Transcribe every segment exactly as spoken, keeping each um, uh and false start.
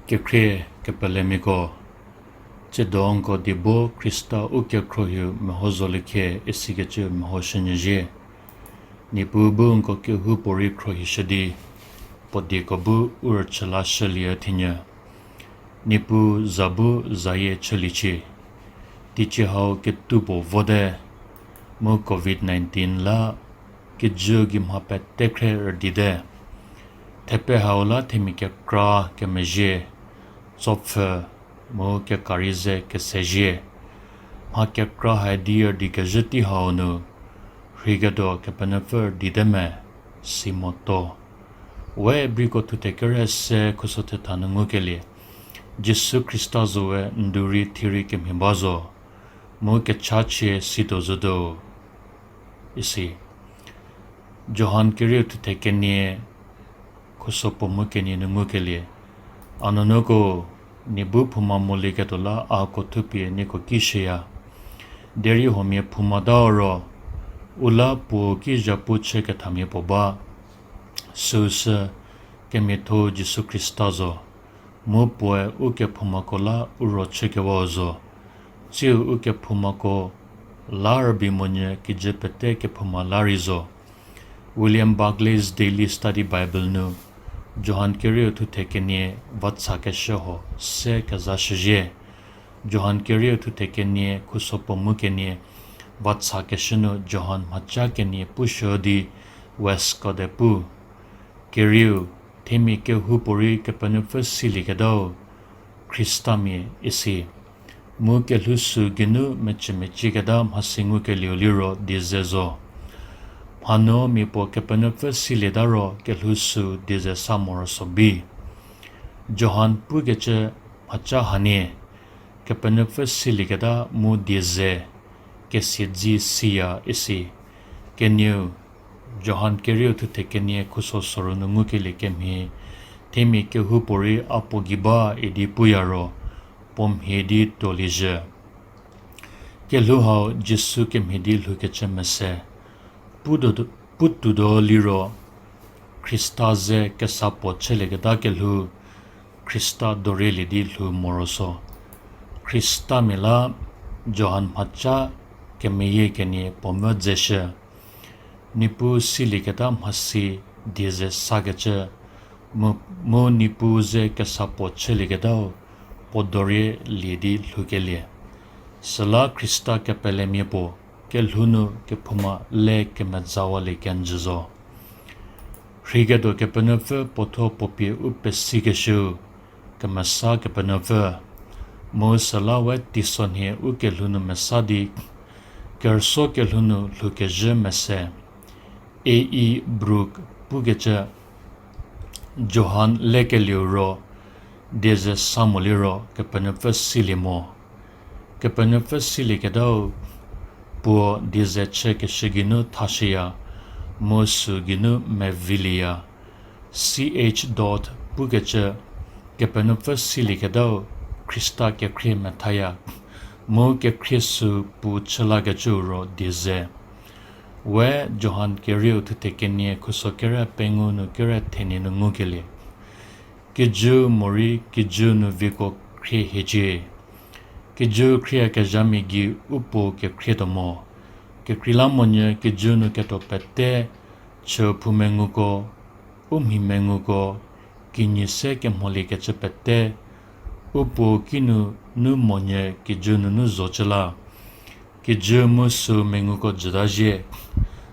Kekhrie kepelemiako, tsiedo nko diebo Khrista u kekhruohiu meho zoliecie isikecü mehoshünyüzie. Niepuu bu nko kehoupuorei khruohishü di, puo dieko bu u rüchü lashülie thenyü. Niepuu za bu zayie chüliecie. Teicie hau ketupuo vote, mu covid nineteen la kijü gei mha pete khre rüdite. Thepe hau la themia kekra kemezhie, tsopfü mu kekari ze kesezie. Mha kekra hai di rüdikezhü tei hau nu, rheiketuo Kepenuopfü rüdite me, si motuo. We Ibriko thuthe kere se khuso thetha nu ngukelie, Jisu Khrista zowe ndu rei thie rei kemhie ba zo, mu kechachie situo zotuo, isi. Johan kerieu thuthe kenie, khuso puo mu kenie nu ngukelie, a nuonuoko, nie bu phouma molieketuo la a ko thupie nieko ki shüya. Derei huomia phouma tau ro, u la puo ki zhapu chükethamia puo ba. Süusü, kemiatho Jisu Khrista zo, mu puoe ukephoumako la u ro chükewau zo. Tsiu ukephoumako la rübei monyü kijü pete kephouma la rei zo. William Barclay's Daily Study Bible nu, Johan kerieu thuthe kenie vatsakeshü huo se kezashüzie. Johan kerieu thuthe kenie khuso puo mu kenie, vatsakeshü nu Johan mhaca kenie pushü di Westcott-e pu. Kerieu, themia kehoupuorei Kepenuopfü silieketau, Khristamia isi. Mu kelhou süu geinu mecümecieketa mhasi ngukelieu liro die ze zo. Mhanuü mia puo Kepenuopfü silieta ro kelhou süu die ze sa morosuo bi. Johan pukecü mhaca hanie, Kepenuopfü silieketa mu die ze, kesiedzi siya isi. Kenieu, Johan kerieu thuthe kenie khuso sorou nu ngukelie kemhie, themia kehoupuorei a puo gei ba idi puya ro, puo mhie di tuoliezhü. Kelhou hau Jisu kemhie di lhoukecü mese. Pu tuotuo liro, Khrista ze kesa puo chülieketa kelhou, Khrista dorielie di lhou morosuo. Khristamia la Johan mhaca kemeyie kenie puo mvü dzeshü. Niepuu silieketa mhasi die ze sakecü, mu, mu Niepuu ze kesa puo chülieketau puo dorielie di lhoukelie. Süla Khrista kepelemia puo, kelhou nu kephouma le kemezawalie kenjü zo. Rheiketuo Kepenuopfü puothuo puo pie u pesikeshüu, kemesa Kepenuopfü. Mu süla we teisonhie u kelhou nu mesa di, kerüsuo kelhou nu lhoukezhü mese. A E Brook pukecü, Johan lekelieu ro, die ze sa moliro Kepenuopfü silie mo. Kepenuopfü silieketau, puo die ze chükeshü geinu thashüya, mu süu geinu mevilieya. Ch Dodd pukecü, Kepenuopfü silieketau, Khrista kekhrie methaya, mu kekhrie süu pu chü lakecüu ro die ze. We Johan kerieu thuthe kenie khuso kere pengou nu kere thenie nu ngukelie. Kijü morei kijü nu viko khrie hiecie. Kijü khrieyakezhamia gei u puo kekhrietuo mo. Kekreilamonyü kijü nu ketuo pete, chüphou menguko, u mhi menguko, kinyi se kemholiekecü pete, u puo kinu nu monyü kijü nunu zocü la. Kijü mu süu menguko jüta zhie.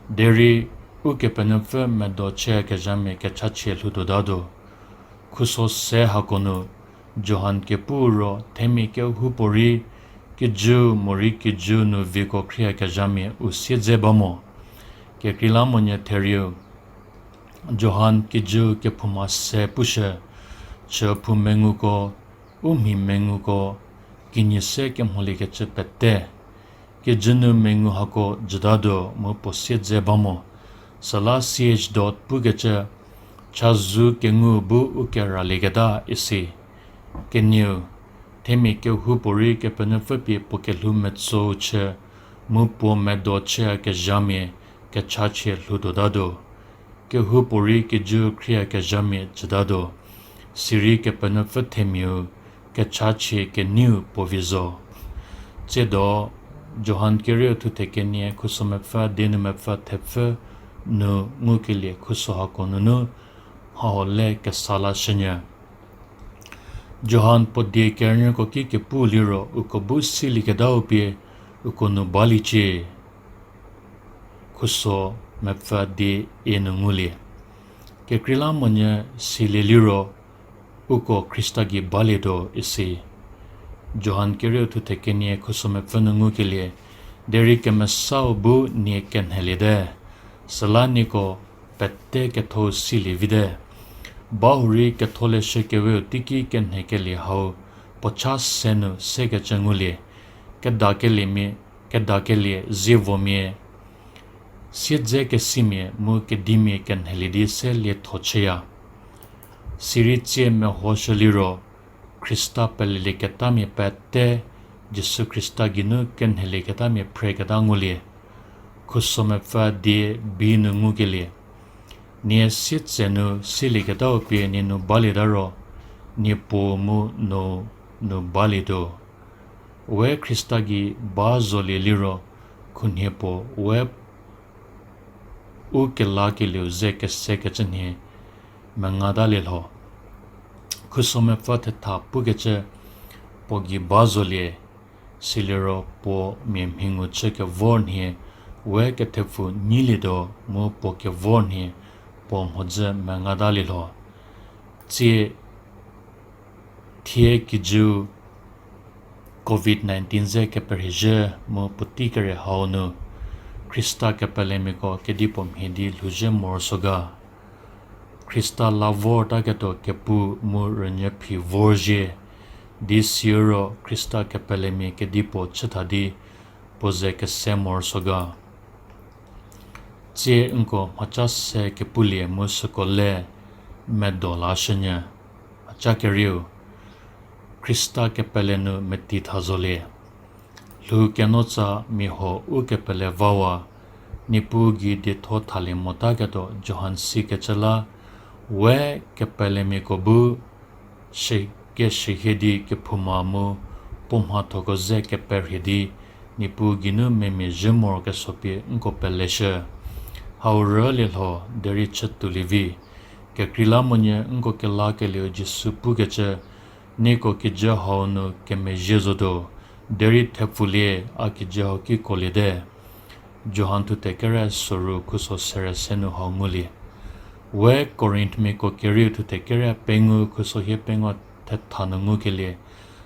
Derei Ukepenuopfü medo chüyakezhamia kechachie lhoutuotatuo. Khuso se hako nu, Johan kepu ro themia kehoupuorei, kijü morei kijü nu viko khrieyakezhamia u siedze ba mo. Kekreilamonyü therieu, Johan kijü kephouma se pushü, chüphou menguko, u mhi menguko, kinyi se kemholiekecü pete. Kijü nu mengu hako jütatuo mu puo siedze ba mo. Süla Ch Dodd pukecü, chazou kengu bu u keralieketa isi. Kenieu, themia kehoupuorei Kepenuopfü pie puo kelhou metsou chü, mu puo medo chüyakezhamia kechachie lhoutuotatuo. Kehoupuorei kijü khrieyakezhamia jütatuo. Sirei Kepenuopfü themiau kechachie keneiu puo vi zo. Tsiedo, Johan kerieu thuthe kenie khuso mepfü die nu mepfü thepfü nu ngukelie khuso hako nunu mhaho le kesa lashünyü. Johan puo die kerünyüko ki kepu liro uko bu silieketau pie uko nu baliecie. Khuso mepfü die e nu ngulie. Kekreilamonyü silie liro uko Khrista gei balietuo isi. Johan kerieu thuthe kenie khuso mepfü nu ngukelie, derei kemesau bu nie kenheliete, süla nieko pete ketho silie vite. Bahurei ketholeshü keweu teiki kenhekelie hau puo cha se nu sekecü ngulie. Kedakeliemia, kedakelie zievomia, siedzekesimia mu kedimia kenhelie di se lietho chüya. Sirei tsie mehoshü liro, Khrista pelelieketamia pete, Jisu Khrista geinu kenhelieketamia phreketa ngulie. Khuso mepfü die bi nu ngukelie. Nie sietsenu silieketau pie nie nu balieta ro, Niepuu mu no nu balietuo. We Khrista gei ba zolie liro, khunhie puo we u kelakelieu ze kesekecü nhie mengatalie lho. Khuso mepfü thetha pukecü, puo gei ba zolie, siliro puo mia mhingu chü kevor nhie, we kethepfu nyilietuo mu puo kevor nhie, puo mhodzü mengatalie lho. Tsie thie kijüu covid nineteen ze keperhiezhü mu puotei kere hau nu, Khrista kepelemiako kedipuo mhie di lhouzhie morosuo ga. Khrista la vortaketuo kepu mu rünyü phi vorzhie, di siro Khrista kepelemia kedipuo chütha di puo ze kese morosuo ga. Tsie nko mhaca se kepulie mu süko le medo lashünyü. Mhaca kerieu, Khrista kepele nu meti tha zolie. Lhou kenotsa mia huo u kepele vawa, Niepuu gei dietho thalie motaketuo Johan sikecü la, we kepelemiako bu shü-, keshühie di kephouma mu puo mhathoko ze keperhie di, Niepuu geinu memia zhü morokesuo pie nko peleshü. Hau rülie lho, derei chütuolie vi. Kekreilamonyü nko kelakelieu Jisu pukecü, nieko kijü hau nu kemezhie zotuo, derei thepfulie a kijü hau ki kuoliete. Johan thuthe kere soru khuso sere se nu hau ngulie. We Korinthmiako kerieu thuthe kere pengou khuso hie pengou thetha nu ngukelie.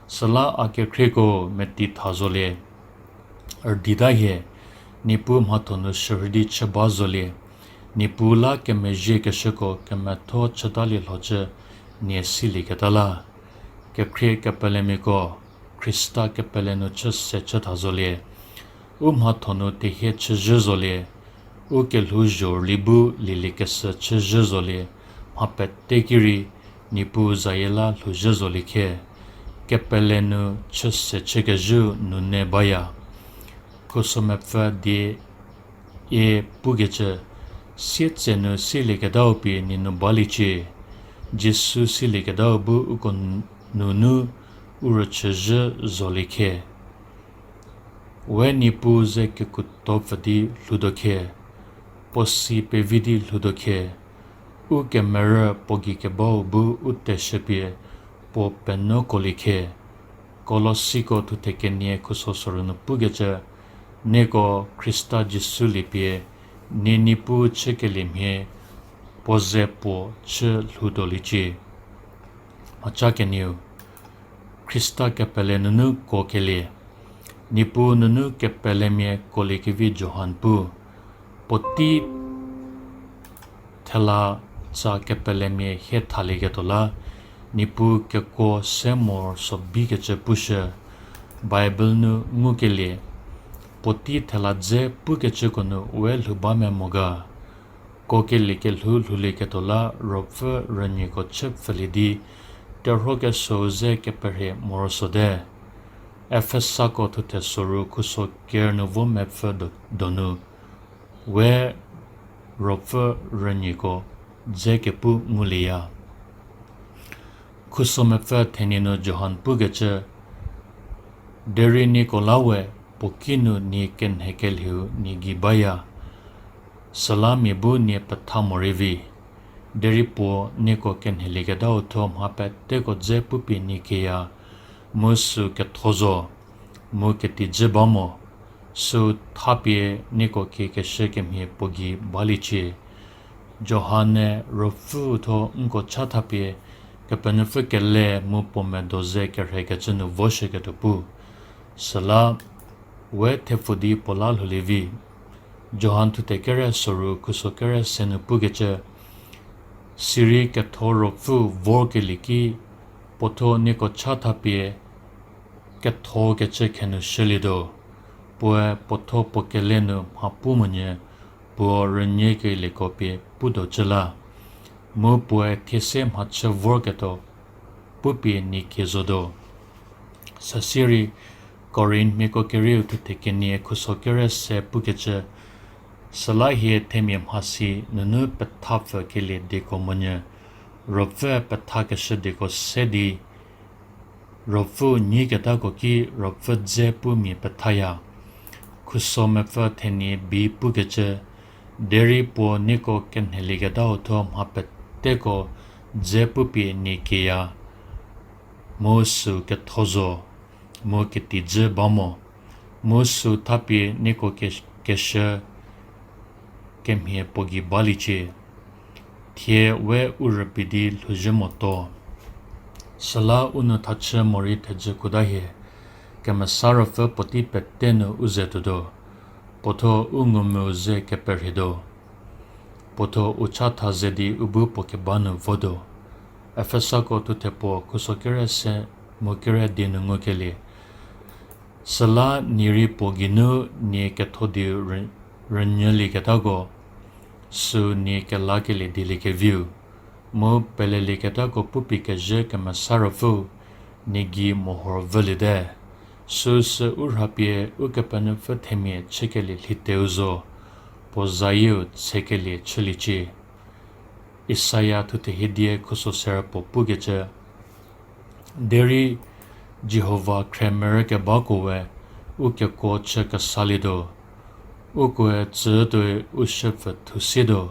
Süla a kekhrieko meti tha zolie. Rüdita hie, Niepuu mhatho nu shürhü di chü ba zolie. Niepuu la kemezhiekeshüko kemetho chütalie lhocü nie silieketa la. Kekhrie kepelemiako, Khrista kepele nu chü se chü tha zolie. U mhatho nu tehie chüzhü zolie. U kelhou zhorüli bu lieliekeshü chüzhü zolie. Mha pete ki rei, Niepuu zayie la lhouzhü zolie khe. Kepele nu chü se chükezhüu nune baya. Khuso mepfü die e pukecü, sietsenu silieketau pie nie nu baliecie. Jisu silieketau bu uko n-, nunu u rüchüzhü zolie khe. We Niepuu ze kekuotho pfü di lhoutuo khe, puo si pevi di lhoutuo khe, u kemerü puo gei kebau bu u teshüpie puo penuokolie khe. Kolosiko thuthe kenie khuso soru nu pukecü, nieko Khrista Jisu liepie, nie Niepuu chükelie mhie, puo ze puo chü lhoutuoliecie. Mhaca kenieu, Khrista kepele nunu kuokelie. Niepuu nunu kepelemia kuoliekevi Johan pu, puotei thela tsa kepelemia hie thalieketuo la, Niepuu kekuo se morosuo bikecü pushü. Bible nu ngukelie, puotei thela dze pukecüko nu we lhou ba me mo ga. Kuokelie kelhou lhoulieketuo la ruopfü rünyiko chü pfülie di, terhuo kesou ze keperhie morosuote. Efesako thuthe soru khuso ker nu vo mepfü do-, donu, we ruopfü rünyiko dze kepu ngulieya. Khuso mepfü thenie nu Johan pukecü, derei nieko la we, puo kinu nie kenhekelhieu nie gei baya. Süla mia bu nie petha morei vi. Derei puo nieko kenhelieketau thuo mha peteko dze pupie nie kieya, mu süu ketho zo, mu ketijü ba mo, süu thapie nieko kiekeshü kemhie puo gei baliecie. Johan-e Ruopfü thuo nko cha thapie Kepenuopfü kele mu puo medo ze kerhekecü nu voshüketuo pu. Süla we thepfu di puo la lhoulie vi. Johan thuthe kere soru khuso kere se nu pukecü, sirei ketho Ruopfü vorkelie ki puo thuo nieko cha thapie kethokecü khenu shülietuo. Puoe puo thuo puo kele nu mha pu monyü, puo rünyükelieko pie pu do cü la. Mu puoe thie se mhachü vorketuo pupie nie kie zotuo. Süsie rei Korinthmiako kerieu thuthe kenie khuso kere se pukecü, süla hie themia mhasi nunu pethapfükelie dieko monyü, Ruopfü pethakeshü dieko se di, Ruopfü nyiketako ki Ruopfü dze pu mia pethaya. Khuso mepfü thenie bi pukecü, derei puo nieko kenhelieketau thuo mha peteko dze pupie nie kieya, mu süu ketho zo, mu ketijü ba mo, mu süu thapie nieko ke-, keshü kemhie puo gei baliecie. Thie we u rübei di lhouzhü motuo. Süla u nou thachü morei thejü kuta hie, Kemesa Ruopfü puotei pete nu u ze tuotuo, puo thuo u ngumvü ze keperhietuo, puo thuo u chatha ze di u bu puo keba nu votuo. Efesako thuthe puo khuso kere se mu kere di nu ngukelie, süla nie rei puo geinu nie ketho di rü-, rünyülieketako, süu nie kelakelie dieliekeviu, mu pelelieketako pupie kezhü Kemesa Ruopfüu nie gei mehor vüliete. Süu sü u rhapie Ukepenuopfü themia chükelie lhiteu zo, puo zayieu tsekelie chüliecie. Isaia thuthe hiedie khuso serü puo pukecü, derei Jihova khremerü kebako we u kekuo chü kesalietuo, ukoe tsütuoi u shüpfü thusietuo,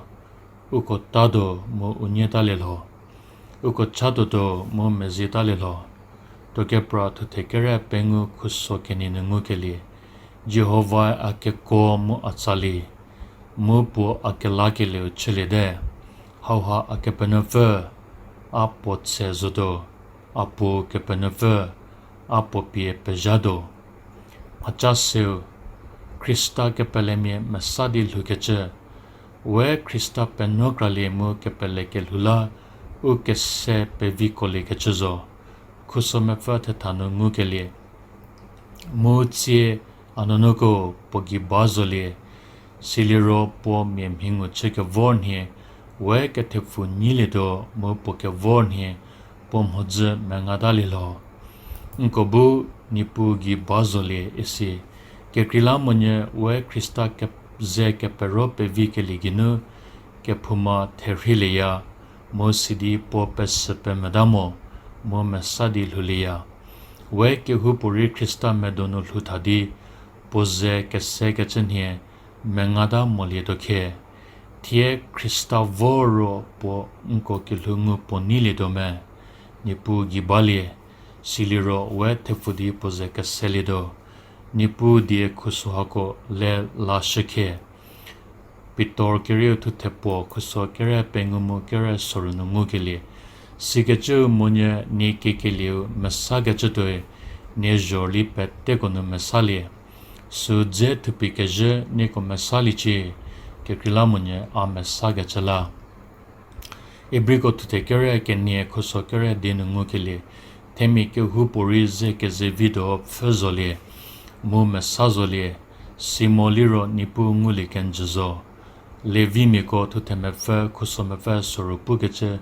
uko tatuo mu u nyietalie lho, uko chatuotuo mu mezietalie lho. Tuokepra thuthe kere pengou khuso kenie nu ngukelie, Jihovae a kekuo mu a tsali, mu puo a kelakelieu chüliete. Hauha a Kepenuopfü, a puo tse zotuo, a puo Kepenuopfü, a puo pie pezhatuo. Mhaca seu, Khrista kepelemia mesa di lhoukecü, we Khrista penuokralie mu kepele kelhou la u kese peviko liekecü zo. Khuso mepfü thetha nu ngukelie, mu tsie a nuonuoko puo gei ba zolie, siliro puo mia mhingu chü kevor nhie, we kethepfu nyilietuo mu puo kevor nhie, puo mhodzü mengatalie lho. Nko bu Niepuu gei ba zolie isi. Kekreilamonyü we Khrista ke-, ze kepero pevikelie geinu, kephouma therhielieya, mu sidi puo pesü pemeta mo, mu mesa di lhoulieya. We kehoupuorei Khrista medonu lhoutha di, puo ze kesekecü nhie, mengata molietuo khe. Thie Khrista voro puo nko kelhou ngu puo neilietuo me. Niepuu gei balie, siliro we thepfu di puo ze keselietuo. Niepuu die khuso hako le lashü khe. Pitor kerieu thuthe puo khuso kere pengou mu kere soru nu ngukelie, sikecüu monyü nie kekelieu mesakecü tuoi, nie zhorüli peteko nu mesalie. Süu dze thupie kezhü nieko mesaliecie, kekreilamonyü a mesakecü la. Ibriko thuthe kere kenie khuso kere di nu ngukelie, themia kehoupuorei ze kezevituo pfhü zolie, mu mesa zolie, simo liro Niepuu ngulie kenjü zo. Levimiako thuthe mepfü khuso mepfü soru pukecü,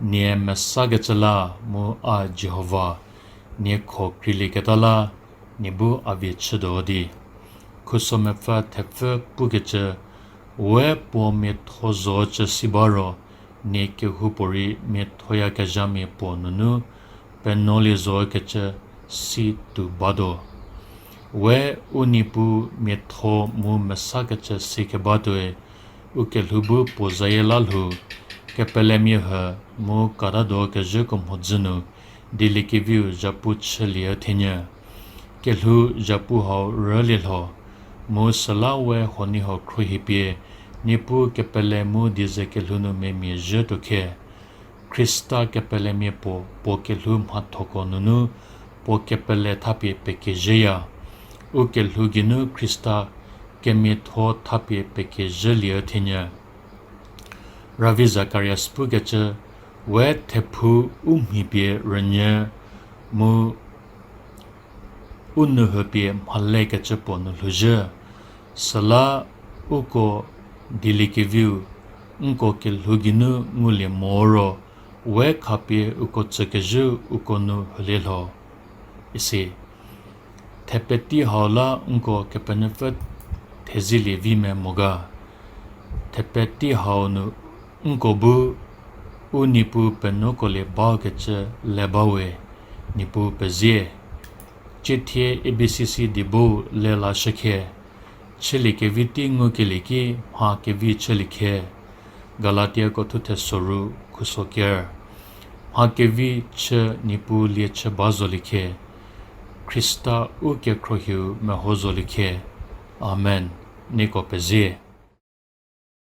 nie mesakecü la mu a Jihova, nie kho kreilieketa la, nie bu a vie chütuo di. Khuso mepfü thepfü pukecü, we puo miatho zocü si ba ro, nie kehoupuorei miathoyakezhamia puo nunu penuolie zokecü si tuo batuo. We u Niepuu miatho mu mesakecü sikebatuoe, u kelhou bu puo zayie la lhou, kepelemia hü mu katado kezhüko mhodzü nu, dieliekeviu zhapu chülie thenyü. Kelhou zhapu hau rülie lho, mu süla we huoniehuo khruohipie, Niepuu kepele mu dieze kelhou nu memia zhütuo khe. Khrista kepelemia puo, puo kelhou mhathoko nunu, puo kepele thapie pekezhüya. U kelhou geinu Khrista kemiatho thapie pekezhülie thenyü. Ravi Zacharias pukecü, we thephu u mhi pie rünyü mu u nou hü pie mhalekecü puo nu lhouzhü. Süla uko dieliekeviu, nko kelhou geinu ngulie mo ro, we khapie uko tsükezhü uko nu hülie lho. Isi. Thepetei hau la nko Kepenuopfü thezielie vi me mo ga. Thepetei hau nu nko bu u Niepuu penuoko lie bakecü le bawe, Niepuu pezie. Ciethie A B C C diebo le lashü khe, chülie kevi tei ngukelie ki mha kevi chülie khe, Galatiako thuthe soru khuso ker. Mha kevi chü Niepuu lie chü ba zolie khe, Khrista u kekhruohiu meho zolie khe. Amen. Nieko pezie.